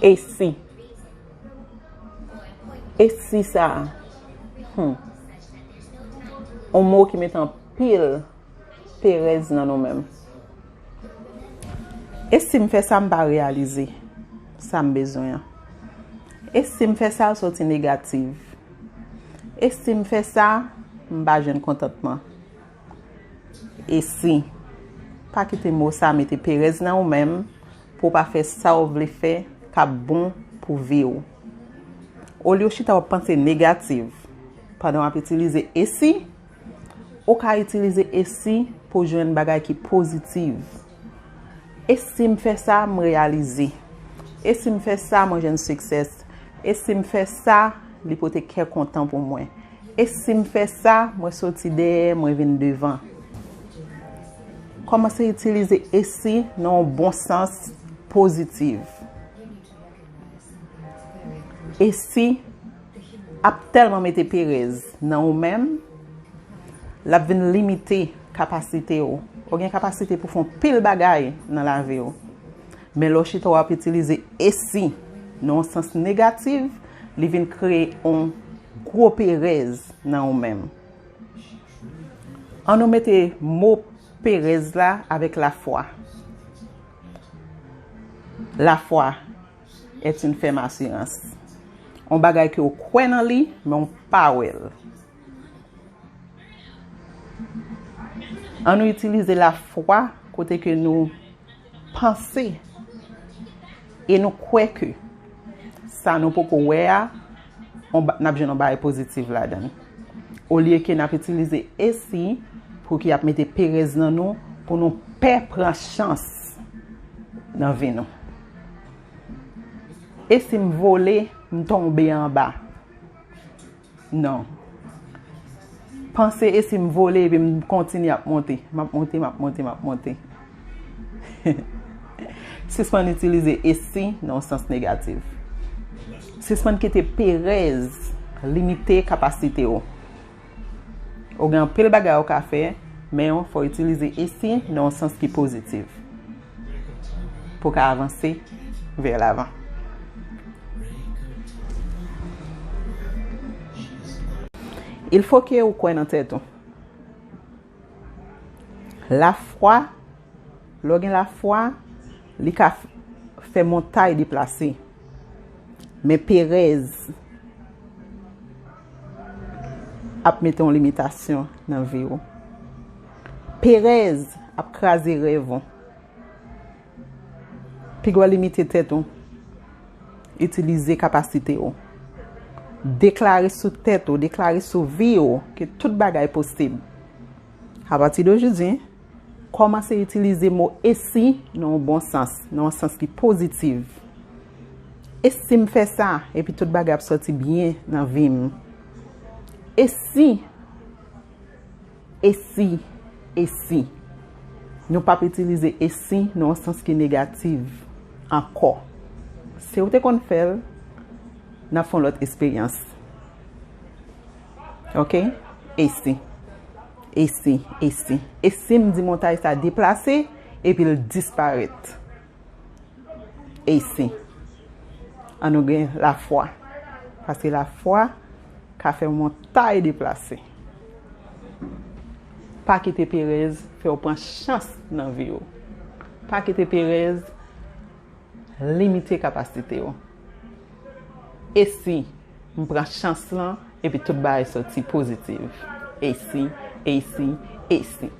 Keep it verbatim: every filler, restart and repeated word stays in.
E si? E si sa a? Hmm. On mo ki mete anpil perèz nan nou menm. E si m fè sa, m pa reyalize sa m bezwen an? E si m fè sa, l soti negatif? E si m fè sa, m pa jwenn kontantman? E si? Pa kite mo sa mete perèz nan ou menm pou w pa fè sa w vle fè k ap bon pou vi w. Olye w chita w ap panse negatif pandan w ap itilize e si, ou ka itilize e si pou w jwenn bagay ki pozitif. E si m fè sa, m reyalize? E si m fè sa, mwen jwenn sikses? E si m fè sa, li pote kè kontan pou mwen? E si m fè sa, mwen soti dèyè, mwen vin devan? Kòmanse itilize e si nan yon bon sans pozitif. E si ap tèlman mete perèz nan ou menm, l ap vin limite kapasite w. Ou gen kapasite pou fè yon pil bagay nan lavi w. Men lè w chita w ap itilize e si nan yon sans negatif, li vin kreye yon gwo perèz nan ou menm. Ann nou mete mo perèz la avèk lafwa. Lafwa est une ferme assurance. On bagay ke w kwè nan li, men w pa wè l. Ann nou itilize lafwa kote ke nou panse e nou kwè ke sa nou poko wè a, on ba-, n ap jwenn yon bagay pozitif ladan l. Olye ke n ap itilize e si pou ki ap mete perèz nan nou, pou nou pè pran chans nan vi nou. E si m vole, m tonbe anba? Non. Panse e si m vole epi m kontinye ap monte. M ap monte, m ap monte, m ap monte. Sispann itilize e si nan yon sans negatif. Sispann kite perèz limite kapasite w. Ou gen anpil bagay ou ka fè, men fò w itilize e si nan yon sans ki pozitif pou w ka avanse vè lavan. Il faut que ou kwè nan tèt ou. Lafwa, lè w gen lafwa, li ka f-, fè montay deplase. Men perèz ap mete yon limitasyon nan vi w. Perèz ap kraze rèv ou. Piga w limite tèt ou. Itilize kapasite w. Deklare sou tèt ou, deklare sou vi w ke tout bagay posib. Apati de jodi, kòmanse itilize mo e si nan yon bon sans, nan yon sans ki pozitif. E si m fè sa, epi tout bagay ap sòti byen nan vi m? E si? E si, e si. Nou p ap itilize e si nan yon sans ki negatif ankò. Si w te konn fè l, n ap fè yon lòt esperyans. Oke? E si. E si, e si. E si m di montay sa deplase, epi l disparèt? E si? Ann nou gen lafwa. Paske lafwa ka fè montay deplase. Pa kite perèz fè w pran chans nan vi w. Pa kite perèz limite kapasite w. E si m pran chans lan, epi tout bagay sòti pozitif? E si, e si, e si.